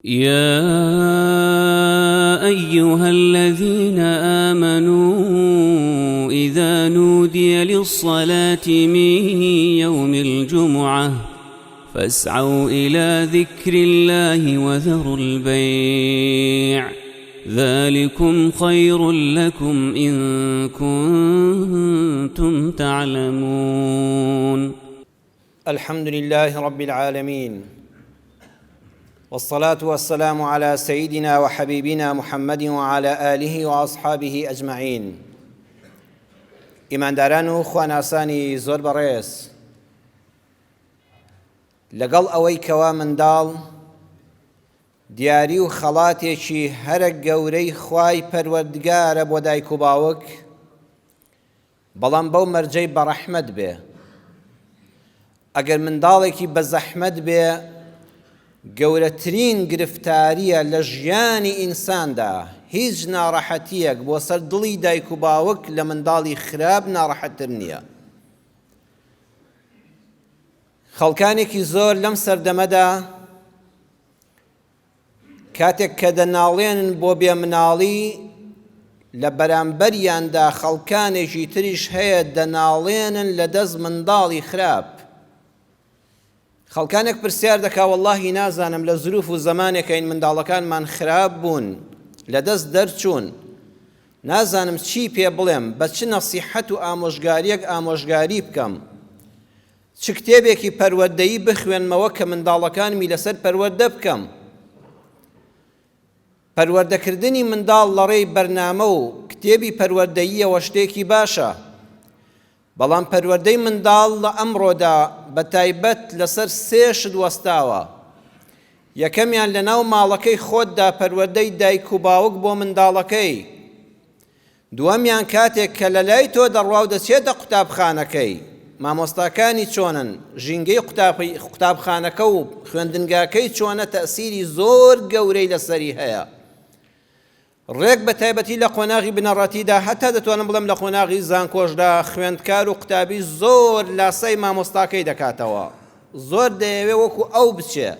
يا أيها الذين آمنوا إذا نودي للصلاة من يوم الجمعة فاسعوا إلى ذكر الله وذروا البيع ذلكم خير لكم إن كنتم تعلمون. الحمد لله رب العالمین والصلاة والسلام على سيدنا وحبيبنا محمد وعلى آله وأصحابه أجمعين. ئیمانداران و خواناسانی زۆر بەڕێز، لەگەڵ ئەوەی کەوا منداڵ دیاری و خەڵاتێکی هەرە گەورەی خوای پەروەردگارە بۆ دایک و باوک، بەڵام بەو مەرجەی بەڕەحمەت بێ. ئەگەر منداڵێکی بەزەحمەت بێ گەورەترین گرفتاریە لە ژیانی ئینساندا، هیچ ناڕەحەتیەک بۆ سەر دڵی دایک و باوک لە منداڵی خراپ ناڕەحەتتر نیە. خەڵکانێکی زۆر لەم سەردەمەدا کاتێک کە دەناڵێنن بۆ بێ مناڵی، لە بەرامبەریاندا خەڵکانێکی تریش هەیە دەناڵێنن لە دەست منداڵی خراپ. خەڵکانێک پرسیار دەکا وەڵاهی نازانم لە زروف و زەمانێکین منداڵەکانمان خراپ بوون، لە دەست دەرچوون، نازانم چی پێ بڵێم، بە چ نەسیحەت و ئامۆژگاریەک ئامۆژگاری بکەم. چ کتێبێکی پەروەردەیی بخوێنمەوە کە منداڵەکانمی لەسەر پەروەردە بکەم؟ پەروەردەکردنی منداڵ لەڕێی بەرنامە و کتێبی پەروەردەییەوە شتێکی باشە، بەڵام پەروەردەی منداڵ لە ئەمڕۆدا بە تایبەت لەسەر سێ شت وەستاوە، یەکەمیان لەناو ماڵەکەی خۆتدا پەروەردەی دایک و باوک بۆ منداڵەکەی، دووەمیان کاتێک کە لەلای تۆ دەڕوا و دەچێتە قوتابخانەکەی، مامۆستاکانی چۆنن، ژینگەی قوتابخانەکە و خوێندنگاکەی چۆنە تەئسیری زۆر گەورەی لەسەری هەیە. ڕێک بە تایبەتی لە قۆناغی بنەڕەتیدا هەتا دەتوانم بڵێم لە قۆناغی زانکۆشدا خوێندکار و قوتابی زۆر لاسای مامۆستاکەی دەکاتەوە، زۆر دەیەوێ وەکو ئەو بچێ.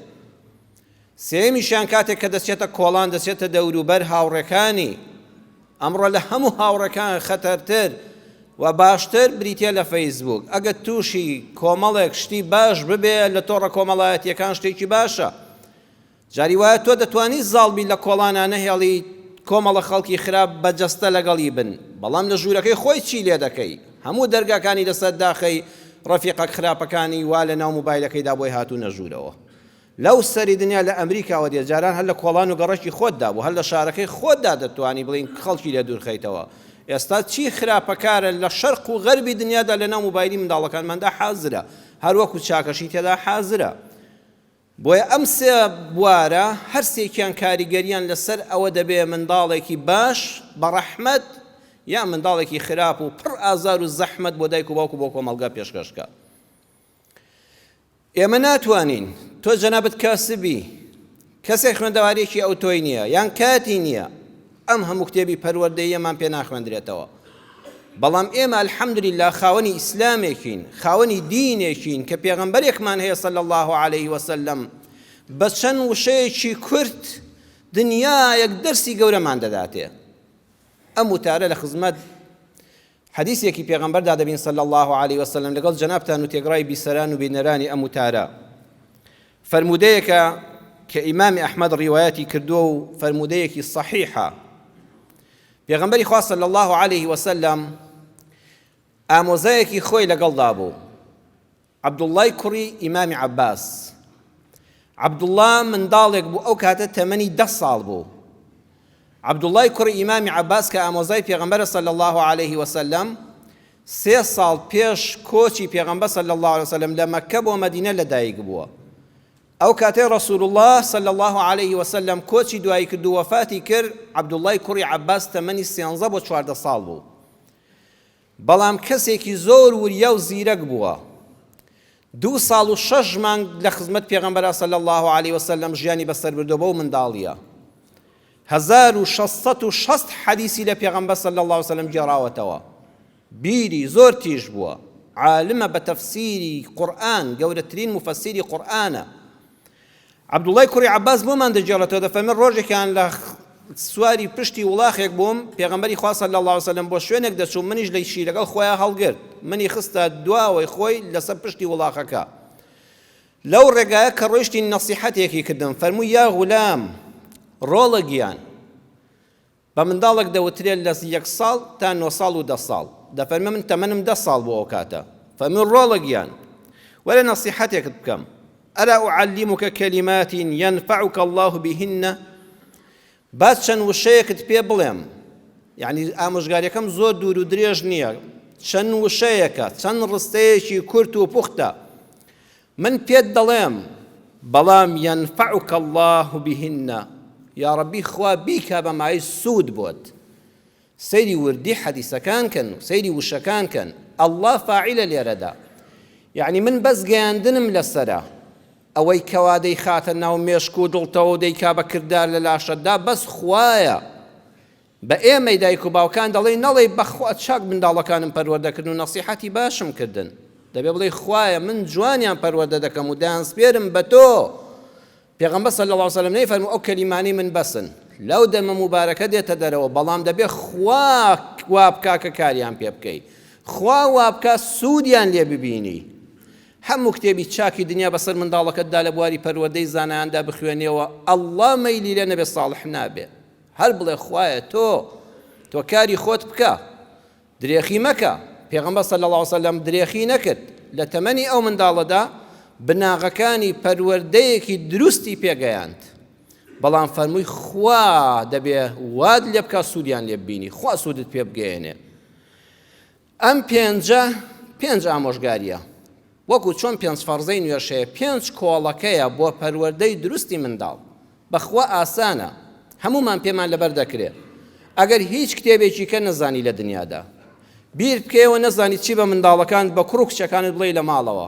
سێیەمیشیان کاتێک کە دەچێتە کۆڵان دەچێتە دەوروبەر هاوڕێکانی، ئەمڕۆ لە هەموو هاوڕێکان خەتەرتر و باشتر بریتیە لە فەیسبووک، ئەگەر تووشی کۆمەڵێک شتی باش ببێ لە تۆڕە کۆمەڵایەتیەکان شتێکی باشە، جاری وایە تۆ دەتوانی زاڵ بی لە کۆڵانا نەهێڵی کۆمەڵە خەڵکی خراپ بە جەستە لەگەڵی بن، بەڵام لە ژوورەکەی خۆی چی لێ دەکەی؟ هەموو دەرگاکانی لەسەر داخەی ڕەفیقە خراپەکانی وا لەناو موبایلەکەیدا بۆی هاتوونە ژوورەوە. لەو سەری دنیا لە ئەمریکاوە دێت، جاران هەر لە کۆڵان و گەڕەکی خۆتدا بوو، هەر لە شارەکەی خۆتدا دەتوانی بڵێین خەڵکی لێ دوور خەیتەوە. ئێستا چی خراپەکارە لە شەرق و غەربی دنیادا لەناو موبایلی منداڵەکانماندا حازرە، هەر وەکو چاکەشی تێدا حازرە. بۆیە ئەم سێ بوارە هەر سێکیان کاریگەریان لەسەر ئەوە دەبێ منداڵێکی باش بە ڕەحمەت یا منداڵێکی خراپ و پڕ ئازار و زەحمەت بۆ دایک و باوک و بۆ کۆمەڵگا پێشکەش بکا. ئێمە ناتوانین، تۆ جەنابت کاسبی، کەسێک خوێندەواریەکی ئەوتۆی نییە یان کاتی نییە، ئەم هەموو کتێبی پەروەردەییەمان پێ ناخوێندرێتەوە. بەڵام ئێمە الحمدللە خاوەنی ئیسلامێکین، خاوەنی دینێکین کە پێغەمبەرێکمان هەیە صلی اللە علیه وسلم بە چەند وشەیەکی کورت دنیایەک دەرسی گەورەمان دەداتێ. ئەم وتارە لە خزمەت حەدیسێکی پێغەمبەردا دەبین صلی اللە علیە وسلم لەگەڵ جەنابتان و تێگڕای بیسەران و بینەرانی ئەم وتارە. فەرموودەیەکە کە ئیمامی ئەحمەد ڕیوایەتی کردووە و فەرموودەیەکی صەحیحە. پێغەمبەری خوا صلی اللە علیه وسلم ئامۆزایەکی خۆی لەگەڵدا بوو، عەبدوڵڵای کوڕی ئیمامی عەباس. عەبدوڵڵا منداڵێک بوو ئەو کاتە تەمەنی دە ساڵ بوو. عەبدوڵڵای کوڕی ئیمامی عەباس کە ئامۆزای پێغەمبەرە صلی اللە علیه وسلم، سێ ساڵ پێش کۆچی پێغەمبەر صلی اللە علیه وسلم لە مەککە بۆ مەدینە لەدایک بووە. ئەو کاتەی ڕەسول اللە صلی اللە علیه وسلم کۆچی دوایی کرد و وەفاتی کرد، عەبدوڵڵای کوڕی عەباس تەمەنی سێنزە بۆ 14 ساڵ بوو. بەڵام کەسێکی زۆر وریا و زیرەک بووە. دوو ساڵ و شەش مانگ لە خزمەت پێغەمبەرا صلی اللە علیە وسلم ژیانی بەسەر بردووە بەو منداڵییە. 1660 حەدیسی لە پێغەمبەر صلی اللە علیە وسلم گێڕاوەتەوە. بیری زۆر تیژ بووە. عالمە بە تەفسیری قورئان، گەورەترین موفەسیری قورئانە. عەبدوڵای کوڕی عەباس بۆمان دەگێڕێتەوە دەفەرمێت ڕۆژێکیان لە سواری پشتی وڵاخێک بووم پێغەمبەری خوا صلی اللە علیه وسلم بۆ شوێنێک دەچوو منیش لەشی لەگەڵ خۆیان هەڵگرت منی خستە دواوەی خۆی لەسەر پشتی وڵاخەکە لەو ڕێگایە کە ڕۆیشتین نەسیحەتێکی کردم فەرمووی یا غولام ڕۆڵە گیان بە منداڵێک دەوترێت لە یەک ساڵ تا نۆ ساڵ و دە ساڵ، دەفەرمێ من تەمەنم دە ساڵ بوو ئەوکاتە، فەرمووی ڕۆڵە گیان وەرە نەسیحەتێکت بکەم، الا اعلمک کلمات ینفعک اللە بهن، با چەند وشەیەکت پێ بڵێم، یەعنی ئامۆژگاریەکەم زۆر دوور و درێژ نییە، چەند وشەیەکە، چەند ڕستەیەکی کورت و پوختە، من پێت دەڵێم بەڵام ینفعک اللە بهن یاڕەبی خوا بیکا بە مایەی سوود بۆت سەیری وردی حەدیسەکان کەن و سەیری وشەکان کەن اللە فاعلە لێرەدا یعنی من بەس گەیاندنم لەسەرە ئەوەی کەوا دەیخاتە ناو مێشک و دڵتەوە و دەیکا بە کردار لە لاشەتدا بەس خوایە بە ئێمەی دایک و باوکان دەڵێی نەڵێی بەخوا چاک منداڵەکانم پەروەردە کردن و نەسیحەتی باشم کردن دەبێ بڵێی خوایە من جوانیان پەروەردە دەکەم و دەیانسپێرم بە تۆ پێغەمبەر صلی اللە علیه وسلم نەیفەرموو ئەو کەلیمانەی من بەسن لەو دەمە موبارەکە دێتە دەرەوە بەڵام دەبێ خوا وا بکا کە کاریان پێ بکەی خوا وا بکا سوودیان لێ ببینی هەموو کتێبی چاکی دنیا بەسەر منداڵەکەتدا لە بواری پەروەردەی زانایاندا بخوێنێەوە ئەڵڵا مەیلی لێ نەبێ ساڵح نابێ هەر بڵێ خوایە تۆ تۆ کاری خۆت بکە درێخی مەکە پێغەمبەر صلی اللە علیه وسلم درێخی نەکرد لە تەمەنی ئەو منداڵەدا بناغەکانی پەروەردەیەکی دروستی پێگەیاند بەڵام فەرمووی خوا دەبێ واد لێ بکە سوودیان لێ ببینی خوا سوودت پێ بگەیەنێ ئەم پێنجە پێنج ئامۆژگاریە وەکو چۆن پێنج فەڕزەی نوێژ هەیە پێنج کۆڵەکەیە بۆ پەروەردەی دروستی منداڵ بەخوا ئاسانە هەموومان پێمان لەبەر دەکرێ ئەگەر هیچ کتێبێکی کە نەزانی لە دنیادا بیر بکەیەوە نەزانی چی بە منداڵەکان بە کوڕ و کچەکانت بڵێ لە ماڵەوە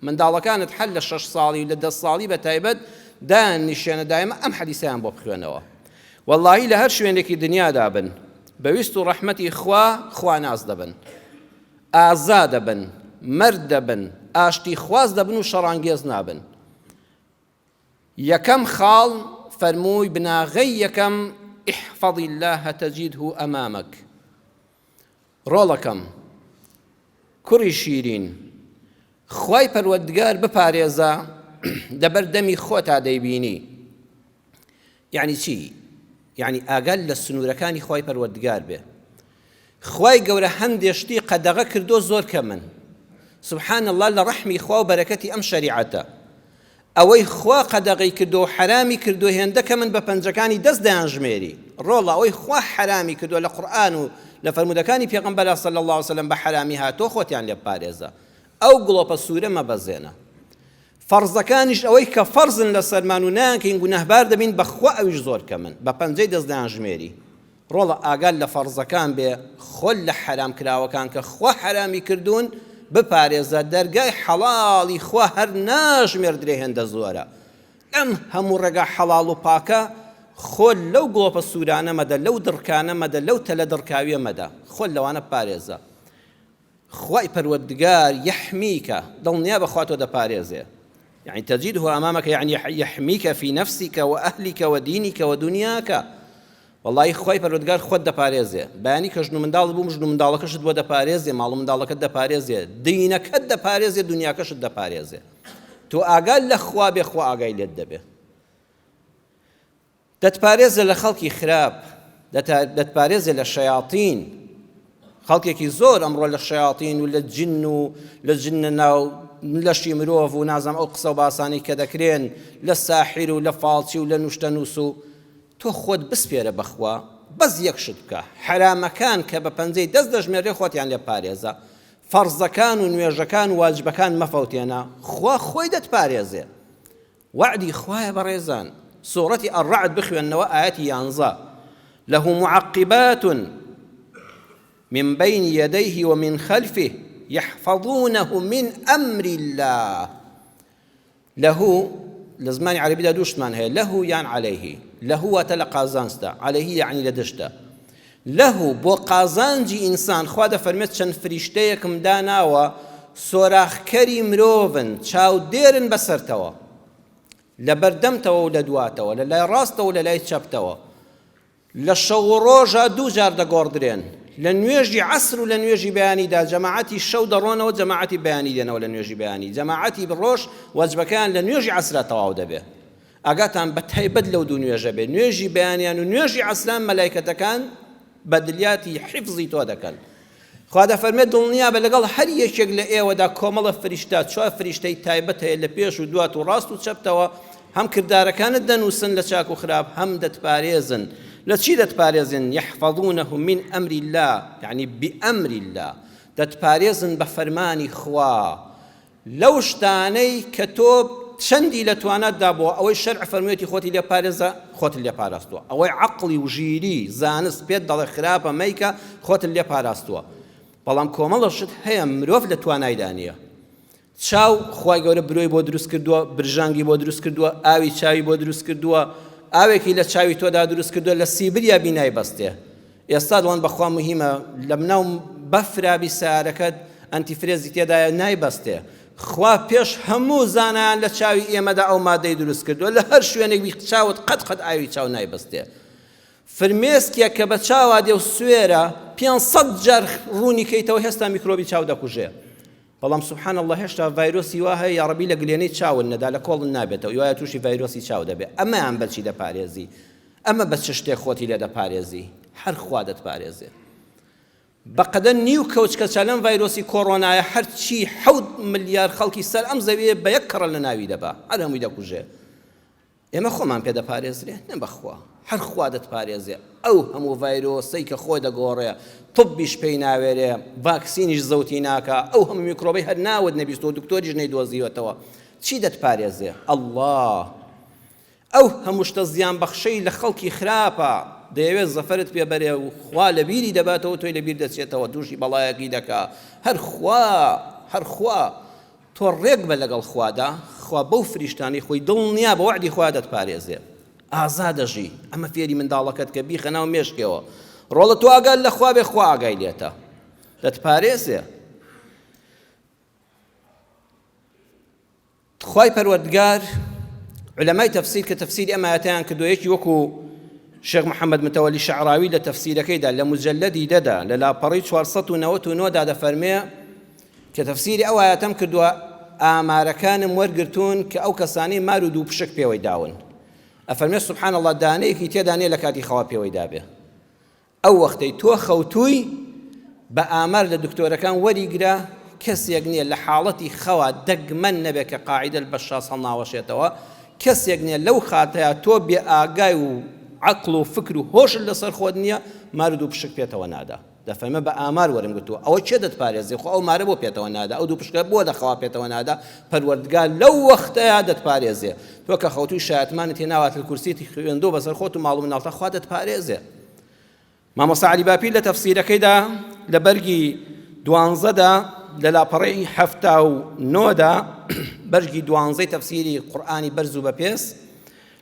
منداڵەکانت هەر لە شەش ساڵی و لە دە ساڵی بە تایبەت دایان نیشێنە دایمە ئەم حەدیسەیان بۆ بخوێنەوە وەڵاهی لە هەر شوێنێکی دنیادا بن بە ویست و ڕەحمەتی خوا خواناس دەبن ئازا دەبن مەرد دەبن ئاشتی خواز دەبن و شەڕانگێز نابن یەکەم خاڵ فەرمووی بناغەی یەکەم احفظ الله تجده امامك ڕۆڵەکەم کوڕی شیرین خوای پەروەردگار بپارێزە لەبەر دەمی خۆتا دەیبینی یعنی چی یعنی ئاگال لە سنوورەکانی خوای پەروەردگار بێ خوای گەورە هەندێ شتی قەدەغە کردو زۆر کەمن سبحان الله لە ڕەحمی خوا و بەرەکەتی ئەم شەریعەتە ئەوەی خوا قەدەغەی کردووە و حەرامی کردووە هێندە کەمن بە پەنجەکانی دەست دەیانژمێری ڕۆڵە ئەوەی خوا حەرامی کردووە لە قورئان و لە فەرموودەکانی پێغەمبەرا صلی اللە علیە وسلم بە حەرامی هاتووە خۆتیان لێ بپارێزە ئەو گڵۆپە سوورە مەبەزێنە فەرزەکانیش ئەوەی کە فەرزن لەسەرمان و نایانکەین گوناهبار دەبین بەخوا ئەویش زۆر کەمن بە پەنجەی دەست دەیانژمێری ڕۆڵە ئاگات لە فەڕزەکان بێ خۆت لە حەرام کراوەکان کە خوا حەرامی کردوون بپارێزە دەرگای حەڵاڵی خوا هەر ناژمێردرێ هێندە زۆرە لەم هەموو ڕێگا حەڵاڵ و پاکە خۆت لەو گڵۆپە سوورانە مەدە لەو دڕکانە مەدە لەو تەلە دڕکاویە مەدە خۆت لەوانە بپارێزە خوای پەروەردگار یحمیک دڵنیابە خوا تۆ دەپارێزێ یعنی تجده امامک یعنی یحمیک فی نفسک و اهلک و دینک و دنیاک وەڵی خوای پەروەردگار خۆت دەپارێزێ بەیانی کە ژن و منداڵ بووم ژن و منداڵەکەشت بۆ دەپارێزێ ماڵ و منداڵەکەت دەپارێزێ دینەکەت دەپارێزێ دنیاکەشت دەپارێزێ تۆ ئاگات لە خوا بێ خوا ئاگای لێت دەبێ دەتپارێزێ لە خەڵکی خراپ، دەتپارێزێ لە شەیاتین، خەڵکێکی زۆر ئەمڕۆ لە شەیاتین و لە جن و لە جنە ناو لەشی مرۆڤ و نازانم ئەو قسە و باسانەی کە دەکرێن لە ساحیر و لە فاڵچی و لە نوشتەنووس و تۆ خۆت بسپێرە بەخوا بەس یەک شت بکە حەرامەکان کە بە پەنجەی دەست دەژمێرێ خۆتیان لێ پارێزە فەرزەکان و نوێژەکان و واجبەکان مەفەوتێنە خوا خۆی دەتپارێزێ وەعدی خوایە بەڕێزان سوڕەتی الرعد بخوێننەوە ئایەتی یانزە له معقبات من بين يديه ومن خلفه يحفظونه من أمر الله له لە زمانی عەرەبیدا دوو شتمان هەیە له یان عەلەیه له واتە لە قازانجدا عەلەیه یعنی لە دژدا له بۆ قازانجی ئینسان خوا دەفەرمێت چەند فریشتەیەکم داناوە سۆراخکەری مرۆڤن چاودێرن بەسەرتەوە. لە بەردەمتەوە و لە دواتەوە، لە لای ڕاستەوە و لە لای چەپتەوە. لە شەو و ڕۆژا دوو جار دەگۆڕدرێن، لە نوێژی عەسر و لە نوێژی بەیانیدا جەماعەتی شەو دەڕۆنەوە جەماعەتی بەیانی دێنەوە لە نوێژی بەیانی، جەماعەتی ڕۆژ وەجبەکەیان لە نوێژی عەسرا تەواو دەبێ. ئاگاتان بە تایبەت لەو دوو نوێژە بێ، نوێژی بەیانیان و نوێژی عەسران مەلایکەتەکان بەدلیاتی حیفزی تۆ دەکەن. خوا دەفەرمێت دڵنیابە لەگەڵ هەر یەکێک لە ئێوەدا کۆمەڵە فریشتە، چوار فریشتەی تایبەت هەیە لە پێش و دوات و ڕاست و چەپتەوە، هەم کردارەکانت دەنووسن لە چاک و خراپ، هەم دەتپارێزن. لە چی دەتپارێزن؟ یحفظونهم من امر اللە، یعنی بامر اللە، دەتپارێزن بە فەرمانی خوا. لەو شتانەی کە تۆ چەندی لە تواناتدا بووە ئەوەی شەرع فەرموویەتی خۆتی لێ پارێزە خۆتت لێ پاراستووە ئەوەی عەقڵی و ژیری زانست پێت دەڵێ خراپە مەیکە خۆتت لێ پاراستووە بەڵام کۆمەڵە شت هەیە مرۆڤ لە توانایدا نییە چاو خوای گەورە برۆی بۆ دروست کردووە برژانگی بۆ دروست کردووە ئاوی چاوی بۆ دروست کردووە ئاوێکی لە چاوی تۆدا دروست کردووە لە سیبریا بینای بەستێ ئێستا دەڵێن بەخوا موهیمە لەناو بەفرا بی سەیارەکەت ئەنتی فرێزی تێدایە نایبەستێ خوا پێش هەموو زانایان لە چاوی ئێمەدا ئەو مادەی دروست کردووە لە هەر شوێنێک بی چاوت قەت قەت ئاوی چاو نایبەستێ فرمێسکێک کە بە چاوا دێ و سوێرە 500 جار ڕوونی کەیتەوە هێستا میکرۆبی چاو دەکوژێ بەڵام سبحان اللە هێشتا ڤایرۆسی وا هەیە یاڕەبی لە گلێنەی چاون نەدا لە کۆڵن نابێتەوە وایە تووشی ڤایرۆسی چاو دەبێ ئەمەیان بەچی دەپارێزی ئەمە بە چ شتێک خۆتی لێ دەپارێزی هەر خوا دەتپارێزێ بەقەدەر نیو کەوچکە چەلەم ڤایرۆسی کۆڕۆنایە هەرچی حەوت ملیار خەڵکی سەر ئەم زەویە بە یەک کەڕە لە ناوی دەبا هەر هەمووی دەکوژێ ئێمە خۆمان پێ دەپارێزرێ؟ نە بەخوا هەر خوا دەتپارێزێ ئەو هەموو ڤایرۆسەی کە خۆی دەگۆڕێ طبیش پێی ناوێرێ ڤاکسینیش زەوتی ناکا ئەو هەموو میکرۆبەی هەر ناوت نەبیستووە دکتۆریش نەیدۆزیوەتەوە چی دەتپارێزێ؟ اللە ئەو هەموو شتە زیان بەخشەی لە خەڵکی خراپە دەیەوێت زەفەرت پێ بەرێ و خوا لەبیری دەباتەوە تۆی لەبیر دەچێتەوە تووشی بەڵایەکی دەکا هەر خوا هەر خوا تۆ ڕێک بە لەگەڵ خوادا، خوا بەو فریشتانەی خۆی دڵنیا بە وەعدی خوا دەتپارێزێ. ئازا دەژی. ئەمە فێری منداڵەکەت کە بیخە ناو مێشکێوە. ڕۆڵە تۆ ئاگات لە خوا بێ خوا ئاگای لێتە. دەتپارێزێ. خوای پەروەردگار علەمای تەفسیر کە تەفسیری ئەم ئایەتەیان کردووە یەکی وەکو شێخ محەممەد متەوەلی شەعراوی لە تەفسیرەکەیدا لە مجلدی دەدا لە لاپەڕی 499 دا دەفەرمێ کە تەفسیری ئەو ئایەتەم کردووە ئامارەکانم وەرگرتوون کە ئەو کەسانەی مار و دوو پشک پێوەی داون ئەفەرمێ سبحان الله دانەیەکی تێدا نییە لە کاتی خەوا پێوەی دابێ ئەو وەختەی تۆ خەوتووی بە ئامار لە دکتۆرەکان وەریگرە کەسێک نییە لە حاڵەتی خەوا دەگمەن نەبێت کە قاعیدە بە شاس هەڵناوەشێتەوە کەسێک نییە لەو خاتەیا تۆ بێ ئاگای و عەقڵ و فکر و هۆشت لەسەر خۆت نییە مار و دوو پشک پێتەوە نادا دەفەرمێ بە ئامار وەرم گرتووە ئەوە کێ دەتپارێزێ خۆ ئەو مارە بۆ پێتەوە نادا ئەو دوو پشکە بۆ لە خەوا پێتەوە نادا پەروەردگار لەو وەختەیا دەتپارێزێ تۆ کە خەوتووی شایەتمانت هێناوە ئاتل کورسیت خوێندووە بەسەر خۆت و ماڵ و مناڵتا خوا دەتپارێزێ مامۆستا عەلی باپیر لە تەفسیرەکەیدا لە بەرگی دوانزەدا لە لاپەڕەی حەفتا و نۆدا بەرگی دوانزەی تەفسیری قورئانی بەرز و بەپێز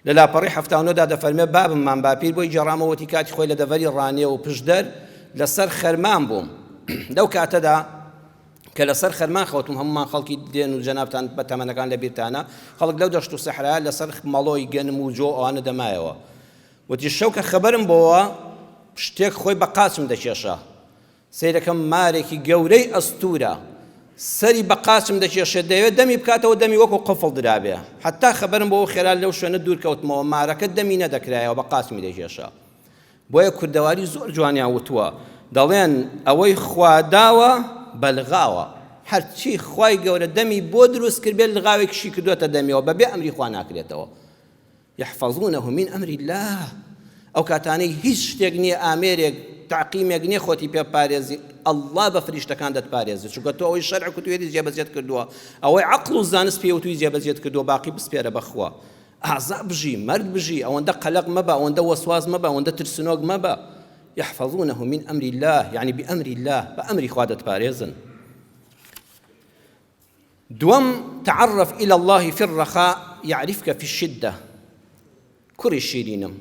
لە لاپەڕی 79 دا دەفەرمێ بابم مام باپیر بۆی گێڕامەوە وتی کاتی خۆی لە دەڤەری ڕانیە و پشدەر لەسەر خەرمان بووم لەو کاتەدا کە لەسەر خەرمان خەوتم هەمومان خەڵکی دێن و جەنابتان بە تەمەنەکان لە بیرتانە خەڵک لەو دەشت و سەحرا لەسەر مەڵۆی گەنم و جۆ ئەوانە دەمایەوە وتی شەو کە خەبەرم بۆوە شتێک خۆی بە قاچم دەکێشا سەیرەکەم مارێکی گەورەی ئەستوورە سەری بە قاچم دەکێشێت دەیەوێت دەمی بکاتەوە دەمی وەکو قفڵ درابێ حتا خەبەرم بۆ خێرا لەو شوێنە دوور کەوتمەوە مارەکە دەمی نەدەکرایەوە بە قاچمی دەکێشا بۆیە کوردەواری زۆر جوانیان وتووە دەڵێن ئەوەی خوا داوە بەلغاوە هەرچی خوای گەورە دەمی بۆ دروست کردبێت لغاوێکیشی کردووەتە دەمیەوە بەبێ ئەمری خوا ناکرێتەوە یحفظونه من امر اللە ئەو کاتانەی هیچ شتێک نییە ئامێرێک تعقیمێک نییە خۆتی پێ بپارێزی اللە بە فریشتەکان دەتپارێزی چونکە تۆ ئەوەی شەرع کوتوێتی جێبەجێت کردووە ئەوەی عەقڵ و زانست پێوتوی جێبەجێت کردووە باقی بسپێرە بەخوا ئازا بژی مەرد بژی ئەوەندە قەلەق مەبە ئەوەندە وەسواس مەبە ئەوەندە ترسنۆک مەبە يحفظونه من أمر الله يعني بأمر الله بأمر خوا دەتپارێزن دووەم، تعرف الی اللە فی الرخاء یعرفک فی الشدە، کوڕی شیرینم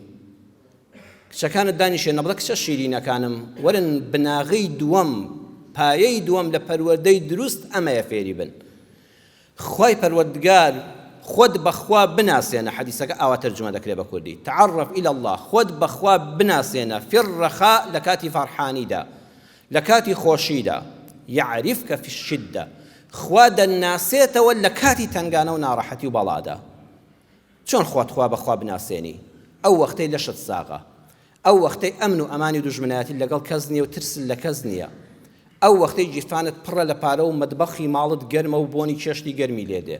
کچەکانت دانیشێنە بڵێ کچە شیرینەکانم وەرن بناغەی دووەم پایەی دووەم لە پەروەردەی دروست ئەمەیە فێری بن خوای پەروەردگار. خۆت بە خوا بناسێنە، حەدیسەکە ئاوا تەرجومە دەکرێ بە کوردی، تعرف الی اللە، خۆت بە خوا بناسێنە، فی الرخاء لە کاتی فەرحانیدا، لە کاتی خۆشیدا، یعرفک فی الشدە، خوا دەتناسێتەوە لە کاتی تەنگانە و ناڕەحەتی و بەڵادا. چۆن خۆت خوا بە خوا بناسێنی؟ ئەو وەختەی لەشت ساغە، ئەو وەختەی ئەمن و ئەمانی و دوژمنایەتیت لەگەڵ کەس نییە و ترست لە کەس نییە، ئەو وەختەی گیرفانت پڕە لە پارە و مەتبەخی ماڵت گەرمە و بۆنی چێشتی گەرمی لێ دێ،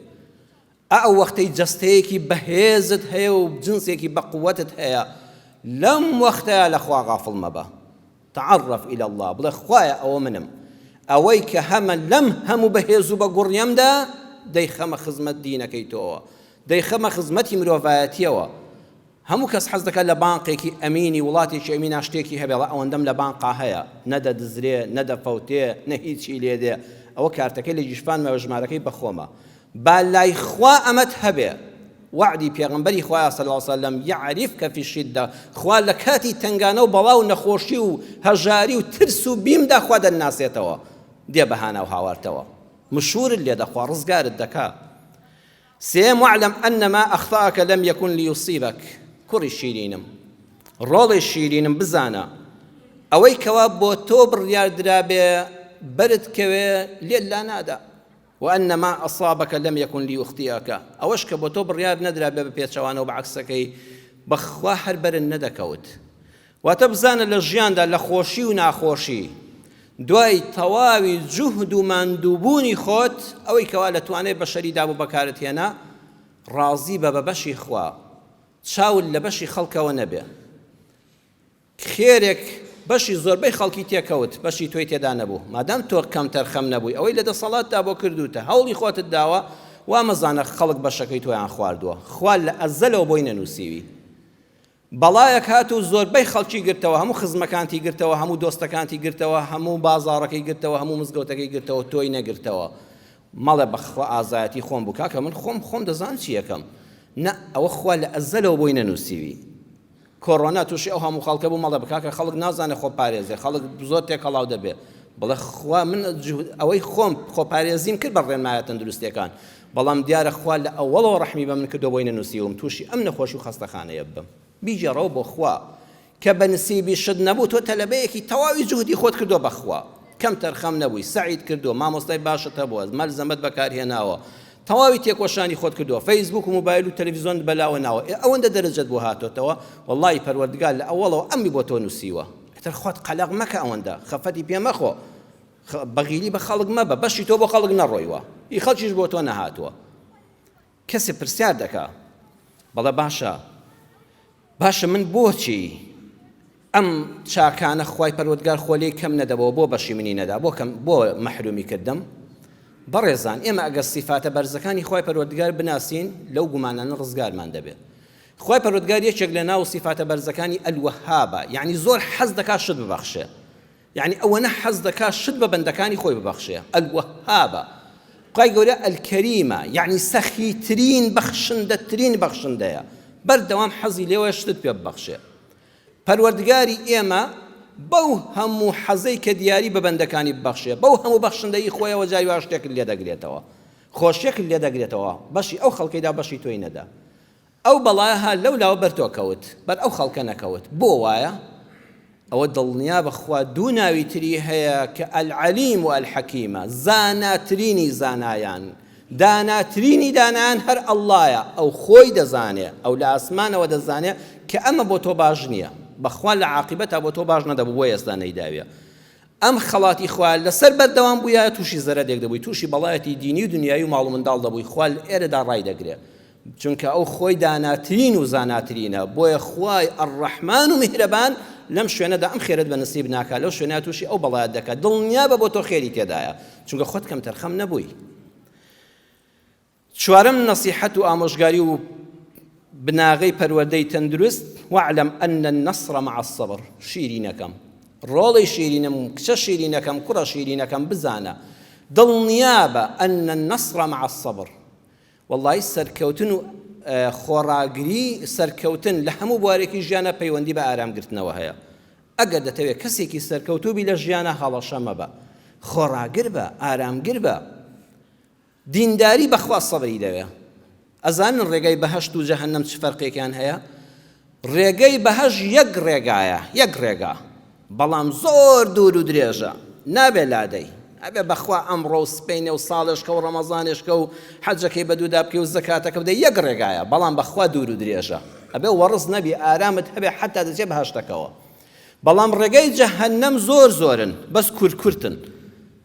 ئا ئەو وەختەی جەستەیەکی بەهێزت هەیە و جنسێکی بەقوەتت هەیە، لەم وەختەیا لە خوا غافڵ مەبە. تعرف الی اللە، بڵێ خوایە ئەوە منم، ئەوەی کە هەمە لەم هەموو بەهێز و بەگوڕیەمدا دەیخەمە خزمەت دینەکەی تۆوە، دەیخەمە خزمەتی مرۆڤایەتیەوە. هەموو کەس حەز دەکات لە بانقێکی ئەمینی وڵاتێکی ئەمینا شتێکی هەبێ ئەڵێ ئەوەندەم لە بانقا هەیە نە دەدزرێ نە دەفەوتێ نە هیچی لێ دێ ئەوە کارتەکەی لە گیرفانمەوە ژمارەکەی بەخۆمە با لای خوا ئەمەت هەبێ وەعدی پێغەمبەری خوایە صلی اللە علیه وسلم یعرفک فی الشدە خوا لە کاتی تەنگانە و بەڵا و نەخۆشی و هەژاری و ترس و بیمدا خوا دەناسێتەوە دێ بە هانا و هاوارتەوە مشورت لێ دەخوا ڕزگارت دەکا سێیەم، واعلم ان ما اخطاک لم یکن لیصیبک، کوڕی شیرینم، ڕۆڵەی شیرینم بزانە ئەوەی کەوا بۆ تۆ بڕیار درابێ بەرت کەوێ لێت لانادا، وان ما اصابک لم یکن لیخطئک، ئەوەش کە بۆ تۆ بڕیار نەدرابێ بە پێچەوانەوە بە عەکسەکەی بەخوا هەر بەرت نەدەکەوت. واتە بزانە لە ژیاندا لە خۆشی و ناخۆشی دوای تەواوی جوهد و ماندووبوونی خۆت ئەوەی کەوا لە توانای بەشەریدا بوو بەکارت هێنا ڕازی بە بە بەشی خوا چاوت لە بەشی خەڵکەوە نەبێ خێرێک بەشی زۆربەی خەڵکی تێکەوت بەشی تۆی تێدا نەبوو مادام تۆ کەمتەرخەم نەبووی ئەوەی لە دەسەڵاتدا بۆ کردوتە هەوڵی خۆتت داوە وا مەزانە خەڵک بەشەکەی تۆیان خواردووە خوا لە ئەزەلەوە بۆی نەنووسیوی بەڵایەک هات و زۆربەی خەڵکی گرتەوە، هەموو خزمەکانتی گرتەوە، هەموو دۆستەکانتی گرتەوە، هەموو بازاڕەکەی گرتەوە، هەموو مزگەوتەکەی گرتەوە، تۆی نەگرتەوە. مەڵێ بەخوا ئازایەتی خۆم بوو، کاکە من خۆم خۆم دەزانم چی ئەکەم. نا، ئەوە خوا لە ئەزەلەوە بۆی نەنووسیوی. کۆرۆنا تووشی ئەو هەموو خەڵکە بوو، مەڵێ کاکە خەڵک نازانێ خۆپارێزێ، خەڵک زۆر تێکەڵاو دەبێ. بڵێ خوا من ئەوەی خۆم خۆپارێزیم کرد بە ڕێنمایە تەندروستییەکان، بەڵام دیارە خوا لە ئەوەڵەوە ڕەحمی بە من کردوە بۆی نەنوسیوم توشی ئەم نەخۆشی و خەستەخانەیە ببم بیگێڕەوە بۆ خوا کە بە نسیبی شت نەبوو تۆ تەلەبەیەکی تەواوی جوهدی خۆت کردوە بەخوا کەم تەرخەم نەبووی سەعیت کردوە مامۆستای باشت هەبووە مەلزەمەت بەکارهێناوە تەواوی تێکۆشانی خۆت کردوە فەیسبوک و موبایل و تەلەفیزۆنت بەلاوە ناوە ئێ ئەوەندە دەرەجەت بۆ هاتۆتەوە وەڵڵاهی پەروەردگار لە ئەوەڵەوە ئەمی بۆ تۆ نوسیوە ئیتر خۆت قەلەق مەکە ئەوەندە خەفەتی پێ مەخۆ بەغیلی بە خەڵک مەبە بەشی تۆ بۆ خەڵک نەڕۆیوە ئی خەڵکیش بۆ تۆ نەهاتووە کەسێ پرسیار دەکا بەڵێ باشە باشە من بۆچی ئەم چاکانە خوای پەروەردگار خۆ لێی کەم نەدەبەوە بۆ بەشی منی نەدا بۆ کەم بۆ مەحرومی کردم بەڕێزان ئێمە ئەگەر سیفاتە بەرزەکانی خوای پەروەردگار بناسین لەو گومانانە ڕزگارمان دەبێت خوای پەروەردگار یەکێک لە ناو سیفاتە بەرزەکانی الوهابە یعنی زۆر حەز دەکات شت ببەخشێ یەعنی ئەوەنە حەز دەکا شت بە بەندەکانی خۆی ببەخشێ، الوهابە، خوای گەورە الکریمە، یەعنی سەخیترین بەخشندەترین بەخشندەیە، بەردەوام حەزی لێوەیە شتت پێ ببەخشێ. پەروەردگاری ئێمە بەو هەموو حەزەی کە دیاری بە بەندەکانی ببەخشێ، بەو هەموو بەخشندەیی خۆیەوە جاری وا شتێکت لێ دەگرێتەوە، خۆشیەکت لێ دەگرێتەوە، بەشی ئەو خەڵکەی دا بەشی تۆی نەدا. ئەو بەڵایە ها لەو لاوە بەر تۆ کەوت بەر ئەو خەڵکە نەکەوت بۆ وایە؟ ئەوە دڵنیابە خوا دوو ناوی تری هەیە کە العلیم و الحکیمە زاناترینی زانایان داناترینی دانایان هەر ئەڵڵایە ئەو خۆی دەزانێ ئەو لە ئاسمانەوە دەزانێ کە ئەمە بۆ تۆ باش نییە بەخوا لە عاقیبەتا بۆ تۆ باش نەدەبوو بۆ ئێستا نەیداویە ئەم خەڵاتی خوا لەسەر بەردەوام بوویایە تووشی زەرەرێک دەبووی تووشی بەڵایەتی دینی و دنیایی و ماڵ و منداڵ دەبووی خوا لێرەدا ڕایدەگرێ چونکە ئەو خۆی داناترین و زاناترینە بۆیە خوای الرحمن و میهرەبان لەم شوێنەدا ئەم خێرەت بە نسیب ناکا لەو شوێنە تووشی ئەو بەڵایەت دەکات دڵنیابە بۆ تۆ خێری تێدایە چونکە خۆت کەمتەرخەم نەبووی چوارەم نەسیحەت و ئامۆژگاری و بناغەی پەروەردەی تەندروست، واعلم ان النصر مع الصبر، شیرینەکەم، ڕۆڵەی شیرینم، کچە شیرینەکەم، کوڕە شیرینەکەم، بزانە، دڵنیابە، ان النصر مع الصبر، وەڵڵاهی سەرکەوتن و خۆڕاگری، سەرکەوتن لە هەموو بوارێکی ژیانا پەیوەندی بە ئارامگرتنەوە هەیە، ئەگەر دەتەوێت کەسێکی سەرکەوتوو بی لە ژیانا هەڵەشە مەبە، خۆڕاگر بە، ئارامگر بە. دینداری بەخوا سەبری دەوێ. ئەزانن ڕێگای بەهەشت و جەهەنەم چ فەرقێکیان هەیە؟ ڕێگەی بەهەشت یەک ڕێگایە، یەک ڕێگا، بەڵام زۆر دوور و درێژە، نابێ لادەی، ئەبێ بەخوا ئەمڕۆ و سپەینێ و ساڵێشکە و ڕەمەزانێشکە و حەجەکەی بەدوودا بکەی و زەکاتەکە بدەی، یەک ڕێگایە، بەڵام بەخوا دوور و درێژە، ئەبێ وەڕس نەبی، ئارامت هەبێ حەتا دەچێ بەهەشتەکەوە. بەڵام ڕێگای جەهەنەم زۆر زۆرن، بەس کورت کورتن،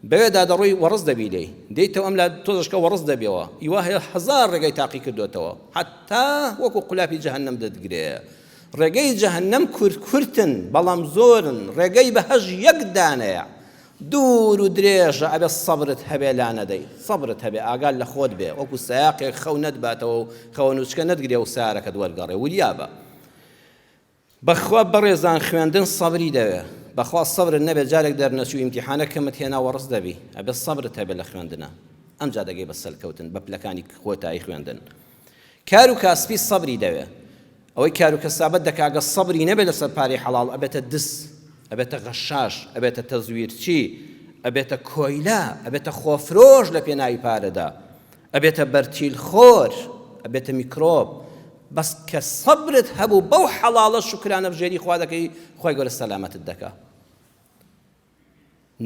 بەوێدا دەڕۆی وەڕس دەبی لێی، دێیتەوە ئەملا تۆزەشکە وەڕس دەبیەوە، ئی وا هەیە هەزار ڕێگای تاقی کردۆتەوە حەتا وەکو قولاپی جەهەنەم دەتگرێ. ڕێگەی جەهەنەم کورت کورتن بەڵام زۆرن، ڕێگەی بەهەشت یەک دانەیە دوور و درێژە ئەبێ سەبرت هەبێ لانەدەی، سەبرت هەبێ ئاگات لە خۆت بێ وەکو سەیاقێک خەو نەتباتەوە و خەوەنوچکە نەتگرێ و سەیارەکەت وەرگەڕێ، وریابە. بەخوا بەڕێزان خوێندن سەبری دەوێ بەخوا سەبرت نەبێ جارێک دەرنەچوو ئیمتیحانە کەمت هێنا وەڕس دەبی ئەبێ سەبرت هەبێ لە خوێندنا ئەمجا دەگەی بە سەرکەوتن بە پلەکانی کۆتایی خوێندن کار و کاسپی سەبری دەوێ ئەوەی کار و کەسابەت دەکا گە سەبری نەبێ لەسەر پارەی حەڵاڵ ئەبێتە دز ئەبێتە غەشاش ئەبێتە تەزویرچی ئەبێتە کۆیلە ئەبێتە خۆفرۆش لە پێناوی پارەدا ئەبێتە بەرتیل خۆر ئەبێتە میکرۆب بەس کە سەبرت هەبوو بەو حەڵاڵە شوکرانە بژێری خوا دەکەی خوای گەورە سەلامەتت دەکا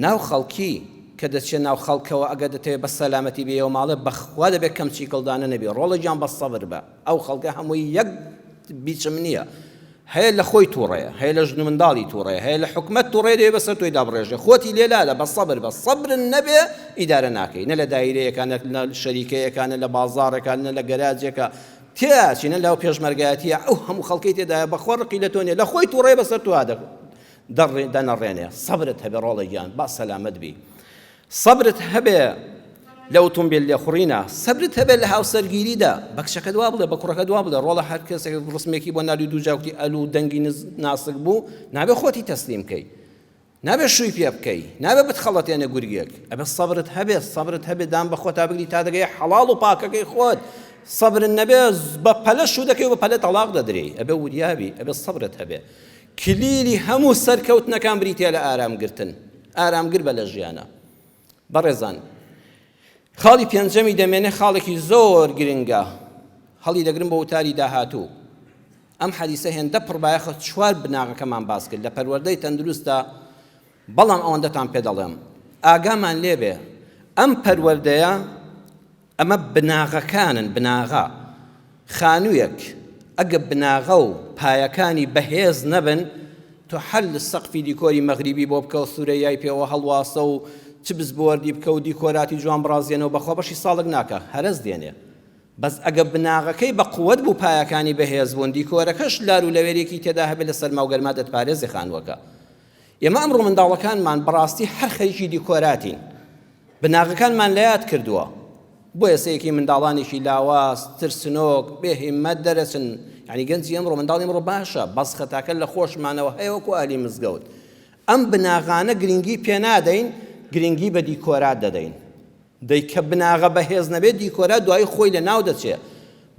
ناو خەڵکی کە دەچێ ناو خەڵکەوە ئەگەر دەتەوێت بە سەلامەتی بێیەوە ماڵێ بەخوا دەبێت کەم چیکڵدانە نەبی ڕۆڵە گیان بە سەبر بە ئەو خەڵکە هەمووی یەک بیچم نییە هەیە لە خۆی توڕەیە، هەیە لە ژن و منداڵی توڕەیە، هەیە لە حکومەت توڕەیە دەیەوێ بەسەر تۆی دابڕێژێ، خۆتی لێ لادە، بە سەبر بە، سەبرت نەبێ ئیدارە ناکەی، نە لە دایرەیەکا، نە لە شەریکەیەکا، نە لە بازاڕێکا، نە لە گەراجێکا، تێئەچی، نە لەو پێشمەرگایەتییە، ئەو هەموو خەڵکەی تێدایە بەخوا ڕقی لە تۆ نییە، لە خۆی توڕەیە بەسەر تۆ دەنەڕێنێ، سەبرت هەبێ ڕۆڵە گیان، با سەلامەت بی. سەبرت هەبێ لە ئوتومبیل لێخوڕینا، سەبرت هەبێ لە هاوسەرگیریدا، بە کچەکەت وا بڵێ، بە کوڕەکەت وا بڵێ، ڕۆڵە هەر کەسێک ڕسمێکی بۆ ناردی دووجار کوتی ئەلو دەنگی ناسک بوو، نابێ خۆتی تەسلیم کەی، نابێ شووی پێ بکەی، نابێ بتخەڵەتێنێ گورگێک، ئەبێ سەبرت هەبێ، سەبرت هەبێ دان بە خۆتا بگری تا دەگەیە حەڵاڵ و پاکەکەی خۆت، سەبرت نەبێ بە پەلە شوو دەکەی و بە پەلە تەڵاق دەدرێی، ئەبێ وریابی، ئەبێ سەبرت هەبێ. کلیلی هەموو سەرکەوتنەکان بریتیە لە ئارامگرتن ئارامگر بە لە ژیانە بەڕێزان خاڵی پێنجەمی دەمێنێ خاڵێکی زۆر گرنگە هەڵی دەگرم بۆ وتاری داهاتوو ئەم حەدیسە هێندە پڕبایەخە چوار بناغەکەمان باس کرد لە پەروەردەی تەندروستە بەڵام ئەوەندەتان پێ دەڵێم ئاگامان لێبێ ئەم پەروەردەیە ئەمە بناغەکانن، بناغە. خانوویەک ئەگە بناغە و پایەکانی بەهێز نەبن، تۆ هەر لە سەقفی دیکۆری مەغریبی بۆ بکە و سورەیای پێوە هەڵواسە و چبس بۆردی بکە و دیکۆراتی جوان بڕازێنەوە بەخوا بەشی ساڵێک ناکا هەرەس دێنێ. بەس ئەگە بناغەکەی بە قوەت بوو پایەکانی بەهێز بوون دیکۆرەکەش لار و لەوێرێکی تێدا هەبێ لە سەرما و گەرما دەتپارێزێ خانووەکە. ئێمە ئەمڕۆ منداڵەکانمان بەڕاستی هەر خەریکی دیکۆراتین. بناغەکانمان لەیاد کردووە بۆیە سەیەکی منداڵانێکی لاواز ترسنۆک بێ هیمەت دەرەچن یعنی گەنجی ئەمڕۆ منداڵی ئەمڕۆ باشە بەس خەتاکە لە خۆشمانەوە هەیە وەکو ئەهلی مزگەوت ئەم بناغانە گرنگی پێنادەین گرنگی بە دیکۆرات دەدەین دەی کە بناغە بەهێز نەبێت دیکۆرات دوایی خۆی لە ناو دەچێ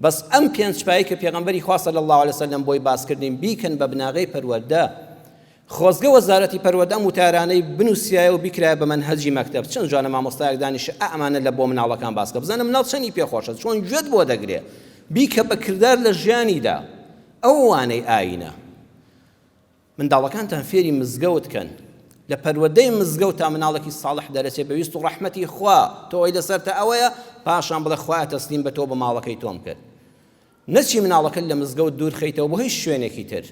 بەس ئەم پێنج پای کە پێغەمبەری خوا صلی الله علیه وسلم بۆی باسکردین بیکەن بە بناغەی پەروەردە خۆزگە وەزارەتی پەروەردە ئەم وتارانەی بنوسیایە و بیکرایە بە مەنهەجی مەکتەب چەند جوانە مامۆستایەک دانیشێ ئا ئەمانە لە بۆ مناڵەکان باس کە بزانە مناڵ چەنی پێ خۆشە چۆن گوێت بۆ دەگرێ بیکە بە کردار لە ژیانیدا ئەو وانەی ئاینە منداڵەکانتان فێری مزگەوت کەن لە پەروەردەی مزگەوت تا مناڵێکی ساڵح دەرەچێ بە ویست و ڕەحمەتی خوا تۆ ئەوەی لەسەرتە ئەوەیە پاشان بڵێ خوایە تەسلیم بە تۆ بە ماڵەکەی تۆم کرد نەچی مناڵەکەت لە مزگەوت دوور خەیتەوە بۆ هیچ شوێنێکی تر.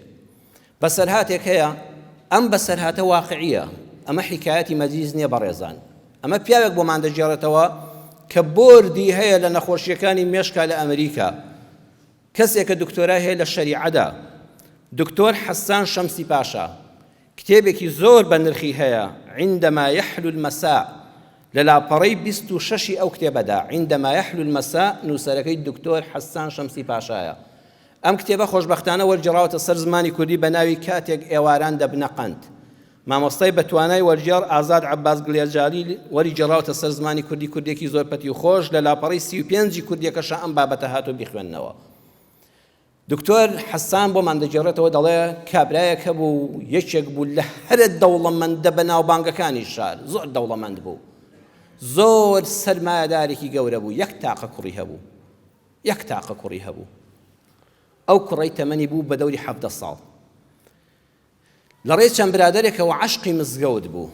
بەسەرهاتێک هەیە، ئەم بەسەرهاتە واقعیە، ئەمە حیکایەتی مەجلیس نییە بەڕێزان. ئەمە پیاوێک بۆمان دەگێڕێتەوە کە بۆردی هەیە لە نەخۆشییەکانی مێشکا لە ئەمریکا. کەسێکە دکتۆرای هەیە لە شەریعەدا. دکتۆر حەسان شەمسی پاشا. کتێبێکی زۆر بە نرخی هەیە، عندما یحلو المساء، لە لاپەڕەی 26 ی ئەو کتێبەدا، عندما یحلو المساء، نووسەرەکەی دکتۆر حەسان شەمسی پاشایە. ئەم کتێبە خۆشبەختانە وەرگێڕاوەتە سەر زمانی کوردی بە ناوی کاتێک ئێواران دەبنە قەند. مامۆستای بەتوانای وەرگێڕ ئازاد عەباس گڵێجالی وەریگێڕاوەتە سەر زمانی کوردی، کوردییەکی زۆر پەتی و خۆش، لە لاپەڕەی 35 ی کوردییەکەشا ئەم بابەتە هاتووە بیخوێننەوە. دکتۆر حەسان بۆمان دەگێڕێتەوە دەڵێ کابرایەک هەبوو یەکێک بوو لە هەرە دەوڵەمەندە بەناوبانگەکانی شار زۆر دەوڵەمەند بوو زۆر سەرمایەدارێکی گەورە بوو یەک تاقە کوڕی هەبوو. یەک تاقە کوڕی هەبوو. ئەو کوڕەی تەمەنی بوو بە دەوری 17 ساڵ. لە ڕێی چەند برادەرێکەوە عەشقی مزگەوت بوو.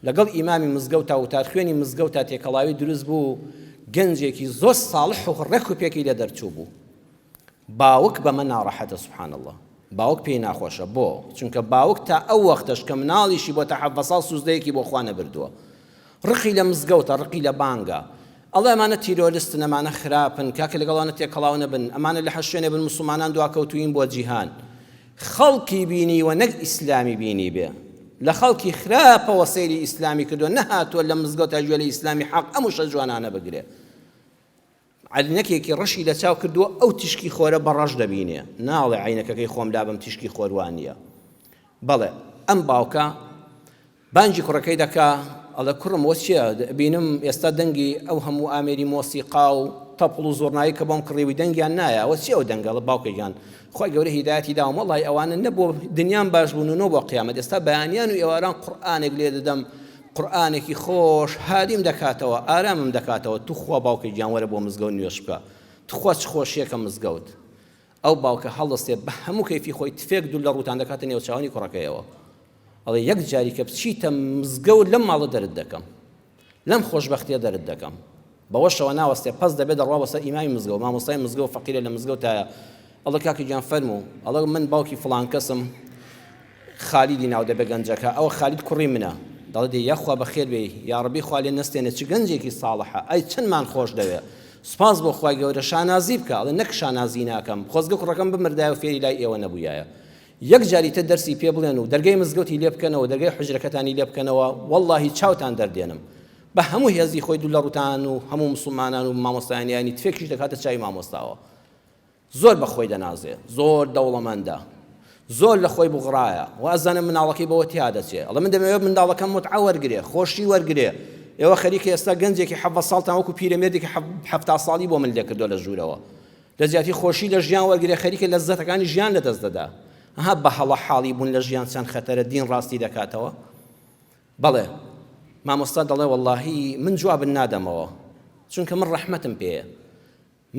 لەگەڵ ئیمامی مزگەوتا وتارخوێنی مزگەوتا تێکەڵاوی دروست بوو، گەنجێکی زۆر ساڵح و ڕێک و پێکی لێ دەرچوو بوو. باوک بەمە ناڕەحەتە سبحان اللە. باوک پێی ناخۆشە بۆ؟ چونکە باوک تا ئەو وەختەش کە مناڵیشی بۆتە 17 ساڵ سوزدەیەکی بۆ خوا نەبردووە. ڕقی لە مزگەوتە، ڕقی لە بانگە. ئەڵێ ئەمانە تیرۆرستن، ئەمانە خراپن، کاکە لەگەڵ ئەوانە تێکەڵاو نەبن، ئەمانە لە هەر شوێنێ بن موسڵمانان دواکەوتووین بۆ جیهان. خەڵکی بینیوە نەک ئیسلامی بینیبێ. لە خەڵکی خراپەوە سەیری ئیسلامی کردووە، نەهاتووە لە مزگەوتا گوێ لە ئیسلامی حەق ئەم وشە جوانانە بگرێ. عەینەکێکی ڕەشی لە چاو کردووە ئەو تیشکی خۆرە بە ڕەش دەبینێ ناڵێ عەینەکەکەی خۆم لابەم تیشکی خۆر وا نییە بەڵێ ئەم باوکە بانگی کوڕەکەی دەکا ئەڵێ کوڕم وە چییە بینم ئێستا دەنگی ئەو هەموو ئامێری مۆسیقا و تەپڵ و زۆرنایی کە بۆم کڕیوی دەنگیان نایە وە چی ئەو دەنگەڵە باوکە گیان خوای گەورە هیدایەتی داوم وەڵی ئەوانە نە بۆ دنیام باش بوون و نۆ بۆ قیامەت ئێستا بەیانیان و ئێواران قورئانێک لێ دەدەم قورئانێکی خۆش هادیم دەکاتەوە ئارامم دەکاتەوە توخوا باوکە گیان وەرە بۆ مزگەوت نوێژ بکە توخوا چ خۆشیەکە مزگەوت ئەو باوکە هەڵدەستێ بە هەموو کەیفی خۆی تفێک دوور لە ڕووتان دەکاتە نێوچاوانی کوڕەکەیەوە ئەڵێ یەک جاری کە بچیتە مزگەوت لەم ماڵە دەرت دەکەم لەم خۆشبەختیە دەرت دەکەم بەوەشەوە ناوەستێ پەس دەبێ دەڕوا بۆ سەر ئیمامی مزگەوت مامۆستای مزگەوت فەقیرە لە مزگەوتایە ئەڵێ کاکە گیان فەرموو ئەڵێ من باوکی فڵان کەسم خالیدی ناو دەبێ گەنجەکە ئەوە خالید کوڕی منە دەڵێ دێ یاخوا بەخێر بێی یاڕەبی خوا لێ نەستێنێ چ گەنجێکی ساڵحە ئەی چەندمان خۆش دەوێ سوپاس بۆ خوای گەورە شانازی بکە ئەڵێ نەک شانازی ناکەم خۆزگە کوڕەکەم بمردایە و فێری لای ئێوە نەبوویایە یەک جاری تر دەرسی پێ بڵێن و دەرگای مزگەوتی لێ بکەنەوە دەرگای حوجرەکەتانی لێ بکەنەوە وەڵڵاهی چاوتان دەردێنم بە هەموو هێزی خۆی دوو لە ڕوتان و هەموو موسڵمانان و مامۆستایانی ئاینی تفێکیش دەکاتە چاوی مامۆستاوە زۆر بە خۆی دەنازێ زۆر دەوڵەمەندە زۆر لە خۆی بوغڕایە و ئەزانێ مناڵەکەی بەوە تیا دەچێ ئەڵێ من دەمەوێت منداڵەکەم متعە وەرگرێ خۆشی وەرگرێ ئێوە خەریکە ئێستا گەنجێکی حەڤدە ساڵتان وەکو پیرەمێردێکی حەفتا ساڵی بۆ من لێکردووە لە ژوورەوە لە جیاتی خۆشی لە ژیان وەرگرێ خەریکە لەزەتەکانی ژیان لەدەست دەدا ها بە هەڵە حاڵی بوون لە ژیان چەند خەتەرە دین ڕاستی دەکاتەوە بەڵێ مامۆستا دەڵێ وەڵاهی من جوابت نادەمەوە چونکە من ڕەحمەتم پێیە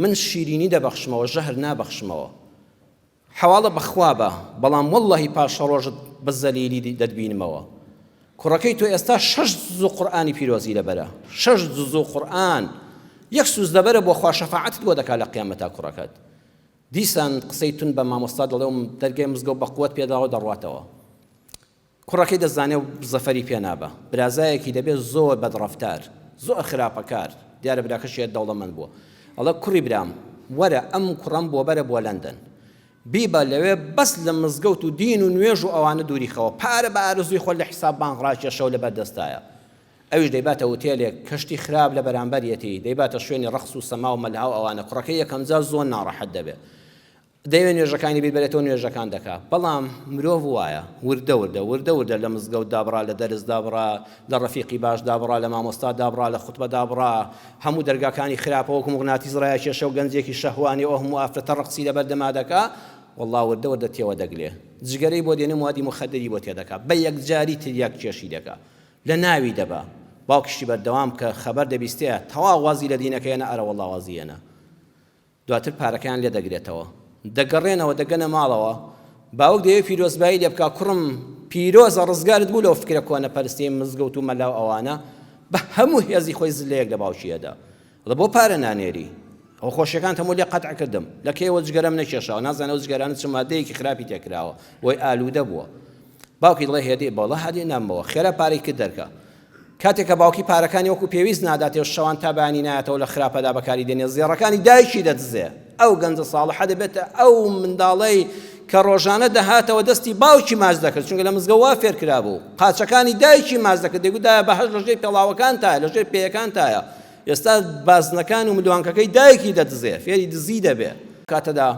من شیرینی دەبەخشمەوە ژەهر نابەخشمەوە حەواڵە بەخوا بە بەڵام وەڵڵەهی پاشەڕۆژت بە زەلیلی دەتبینمەوە کوڕەکەی تۆ ئێستا شەش جزو قورئانی پیرۆزی لەبەرە شەش جزو قورئان یەک سوز لەبەرە بۆ خوا شەفاعەتت بۆ دەکا لە قیامەتا کوڕەکەت دیسان قسەی تون بە مامۆستا دەڵێ و دەرگای مزگەوت بە قوت پێداوە دەڕواتەوە کوڕەکەی دەزانێ و زەفەری پێ نابا. برازایەکی دەبێ زۆر بەدڕەفتار، زۆر خراپەکار، دیارە براکەشی هەر دەوڵەمەند بووە. ئەڵێ کوڕی برام وەرە ئەم کوڕەم بۆ بەرە بۆ لەندەن. بیبە لەوێ بەس لە مزگەوت و دین و نوێژ و ئەوانە دووری خەوە. پارە بە ئارەزووی خۆت لە حیساب بانق ڕاکێشە و لەبەر دەستایە. ئەویش دەیباتە ئوتێلێک کەشتی خراپ لە بەرامبەریەتی، دەیباتە شوێنی ڕەقس و سەما و مەلها و ئەوانە. کوڕەکەی یەکەمجار زۆر ناڕەحەت دەبێ. دەیەوێت نوێژەکانی بیر بەرێتەوە نوێژەکان دەکا بەڵام مرۆڤ وایە وردە وردە وردە وردە لە مزگەوت دابڕا لە دەرس دابڕا لە ڕەفیقی باش دابڕا لە مامۆستا دابڕا لە خوتبە دابڕا هەموو دەرگاکانی خراپە وەکو موغناتیس ڕایەکێشە و گەنجێکی شەهوانی ئەو هەموو ئافرەتە ڕەقسی لەبەر دەما دەکا وەڵا وردە وردە تێوە دەگلێ جگەرەی بۆ دێنێ موادی موخەدری بۆ تێدەکا بە یەکجاری تریاک کێشی دەکا لە ناوی دەبا باوکیشی بەردەوام کە خەبەر دەبیستێ تەواو وازی لە دینەکەیە نە ئەرەوەڵا وازی هێنا دواتر پارەکەیان لێ دەگرێتەوە. دەگەڕێنەوە دەگەنە ماڵەوە، باوک دەیەوێ پیرۆزبایی لێ بکا، کوڕم پیرۆزە ڕزگارت بوو لەو فکرە کۆنەپەرستیەی مزگەوت و مەلا و ئەوانە، بە هەموو هێزی خۆی زلەیەک لە باوکی ئەدا. ئەڵێ بۆ پارە نانێری؟ ئەوە خۆشیەکانت هەموو لێ قەتع کردم. لە کەیەوە جگەرەم نەکێشاوە، نازانێ ئەو جگەرانە چ مادەیەکی خراپی تێ کراوە، بۆی ئالوودە بووە. باوکی دەڵێ هێدی بەڵا هادی نامەوە، خێرا پارەی کرد دەرکە. کاتێک کە باوکی پارەکانی وەکو پێویست ناداتێ و شەوان تا بەیانی نایەتەوە لە خراپەدا بەکاری دێنێ زێڕەکانی دایکی دەدزێ ئەو گەنجە ساڵحە دەبێتە ئەو منداڵەی کە ڕۆژانە دەهاتەوە دەستی باوکی ماچ دەکرد چونکە لە مزگەوت وا فێر کرابوو قاچەکانی دایکی ماچ دەکرد دەیگوت دایە بەهەشت لە ژێر پێڵاوەکانتایە لە ژێر پێیەکانتایە ئێستا بازنەکان و ملوانکەکەی دایکی دەدزێ فێری دزی دەبێ کاتەدا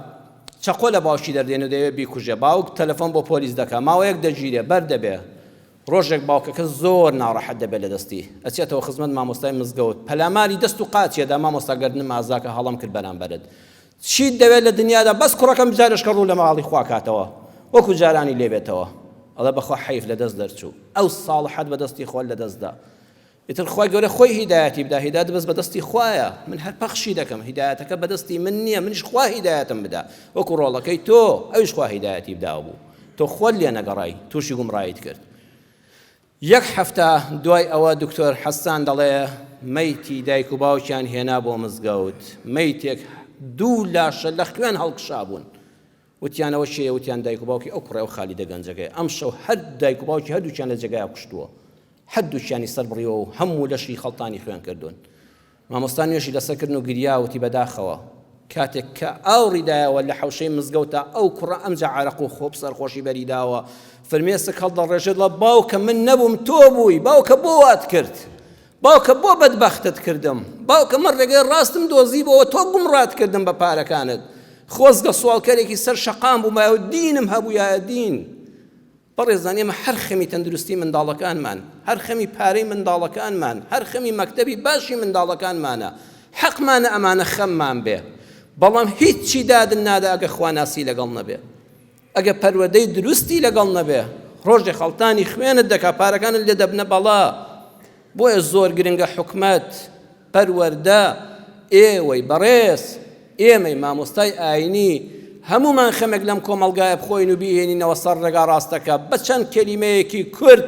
چەقۆ لە باوکی دەردێنێ و دەیەوێت بیکوژێ باوک تەلەفۆن بۆ پۆلیس دەکا ماوەیەک دەگیرێ بەر دەبێ ڕۆژێک باوکەکە زۆر ناڕەحەت دەبێت لە دەستی، ئەچێتەوە خزمەت مامۆستای مزگەوت، پەلاماری دەست و قاچی ئەدا، مامۆستا گەردنم ئازاکە هەڵەم کرد بەرامبەرت، چیت دەوێت لە دنیادا بەس کوڕەکەم جارێشکە ڕوو لە ماڵی خوا کاتەوە وەکو جارانی لێ بێتەوە، ئەڵێ بەخوا حەیف لە دەست دەرچوو، ئەو ساڵحەت بە دەستی خۆت لە دەست دا. ئیتر خوای گەورە خۆی هیدایەتی بدا، هیدایەت بەس بەدەستی خوایە، من هەر پەخشی دەکەم، هیدایەتەکە بەدەستی من نییە، منیش خوا هیدایەتم بدا، وەکو ڕۆڵەکەی تۆ، ئەویش خوا هیدایەتی بداوە بوو، تۆ خۆت لێ نەگەڕای، تووشی گومڕاییت کرد. یەک هەفتە دوای ئەوە دکتۆر حەسان دەڵێ مەیتی دایک و باوکیان هێنا بۆ مزگەوت، مەیتێک دوو لاشە لە خوێن هەڵکشابوون، وتیان ئەوە کێیە؟ وتیان دایک و باوکی ئەو کوڕەی ئەو خالیدە گەنجەکەیە، ئەمشەو هەر دایک و باوکی هەردووکیان لە جێگایا کوشتووە، هەردووکیانی سەر بڕیوە و هەموو لەشی خەڵتانی خوێن کردوون. مامۆستا نوێژی لەسەر کردن و گریا وتی بەداخەوە کاتێک کە ئاوڕی دایەوە لە حەوشەی مزگەوتا ئەو کوڕە ئەمجا عەرەق و خۆپ سەرخۆشی بەری داوە فرمێسک هەڵدەڕێژێت دەڵێ باوکە من نەبووم تۆ بووی باوکە بۆ وات کرد باوکە بۆ بەدبەختت کردم باوکە من ڕێگەی ڕاستم دۆزیبەوە تۆ گومڕات کردم بە پارەکانت خۆزگە سواڵکەرێکی سەر شەقام بوومایە و دینم هەبوویایە دین بەڕێزان ئێمە هەر خەمی تەندروستی منداڵەکانمان هەر خەمی پارەی منداڵەکانمان هەر خەمی مەکتەبی باشی منداڵەکانمانە حەقمانە ئەمانە خەممان بێ بەڵام هیچی دادن نادا ئەگە خواناسی لەگەڵ نەبێ ئەگە پەروەردەی دروستی لەگەڵ نەبێ ڕۆژێ خەڵتانی خوێنت دەکا پارەکانت لێ دەبنە بەڵا بۆیە زۆر گرنگە حکومەت پەروەردە ئێوەی بەڕێز ئێمەی مامۆستای ئاینی هەمومان خەمێک لەم کۆمەڵگایە بخۆین و بیهێنینەوە سەر ڕێگا ڕاستەکە بە چەند کەلیمەیەکی کورت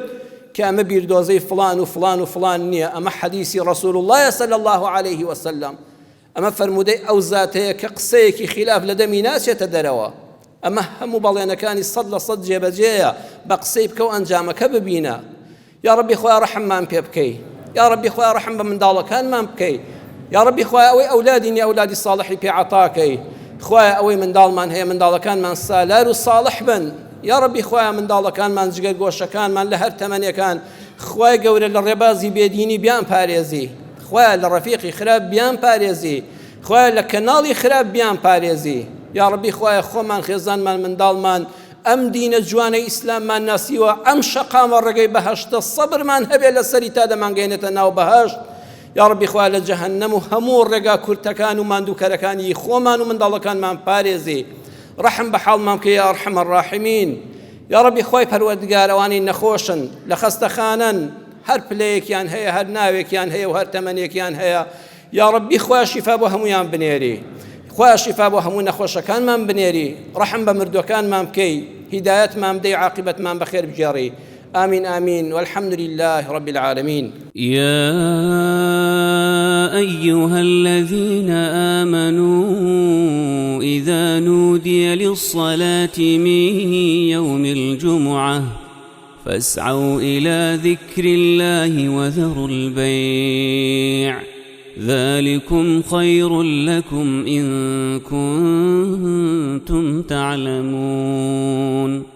کە ئەمە بیردۆزەی فڵان و فڵان و فڵان نییە ئەمە حەدیسی ڕسول الله صلی الله عليه وسلم ئەمە فەرموودەی ئەو زاتەیە کە قسەیەکی خیلاف لە دەمی ناچێتە دەرەوە. ئەمە هەموو بەڵێنەکانی 100% جێبەجێیە، بە قسەی بکە و ئەنجامەکە ببینە. یا ڕەبی خوایە ڕەحممان پێ بکەی. یا ڕەبی خوایە ڕەحم بە منداڵەکانمان بکەی. یا ڕەبی خوایە ئەوەی ئەولادی نییە ئەولادی ساڵحی پێ عەتاکەی. خوایە ئەوەی منداڵمان هەیە منداڵەکانمان سالار و ساڵح بن. یا ڕەبی خوایە منداڵەکانمان جگەرگۆشەکانمان لە هەر تەمەنێکان خوای گەورە لە ڕێبازی بێدینی بیان پارێزی. خوایە لە ڕەفیقی خراپ بیان پارێزی خوایە لە کەناڵی خراپ بیان پارێزی یاڕەبی خوایە خۆمان خێزانمان منداڵمان ئەم دینە جوانەی ئیسلاممان ناسیوە ئەم شەقامە ڕێگەی بەهەشتە سەبرمان هەبێ لەسەری تا دەمانگەێنێتە ناو بەهەشت یاڕەبی خوایە لە جەهەنەم و هەموو ڕێگا کورتەکان و ماندووکەرەکانی خۆمان و منداڵەکانمان پارێزی ڕەحم بە حاڵمان بکەی یا ئەرحەم الراحمین یاڕەبی خوای پەروەردگار ئەوانەی نەخۆشن لە خەستەخانەن هەر پلەیەکیان هەیە هەر ناوێکیان هەیە و هەر تەمەنێکیان هەیە یاڕەبی خوایە شیفا بۆ هەمویان بنێری خوایە شیفا بۆ هەموو نەخۆشەکانمان بنێری ڕەحم بە مردوەکانمان بکەی هیدایەتمان بدەی عاقبەتمان بەخێر بگێڕی آمین آمین والحمد لله رب العالمين. يا أيها الذين آمنوا إذا نودي للصلاة من يوم الجمعة فاسعوا إلى ذكر الله وذروا البيع ذلكم خير لكم إن كنتم تعلمون.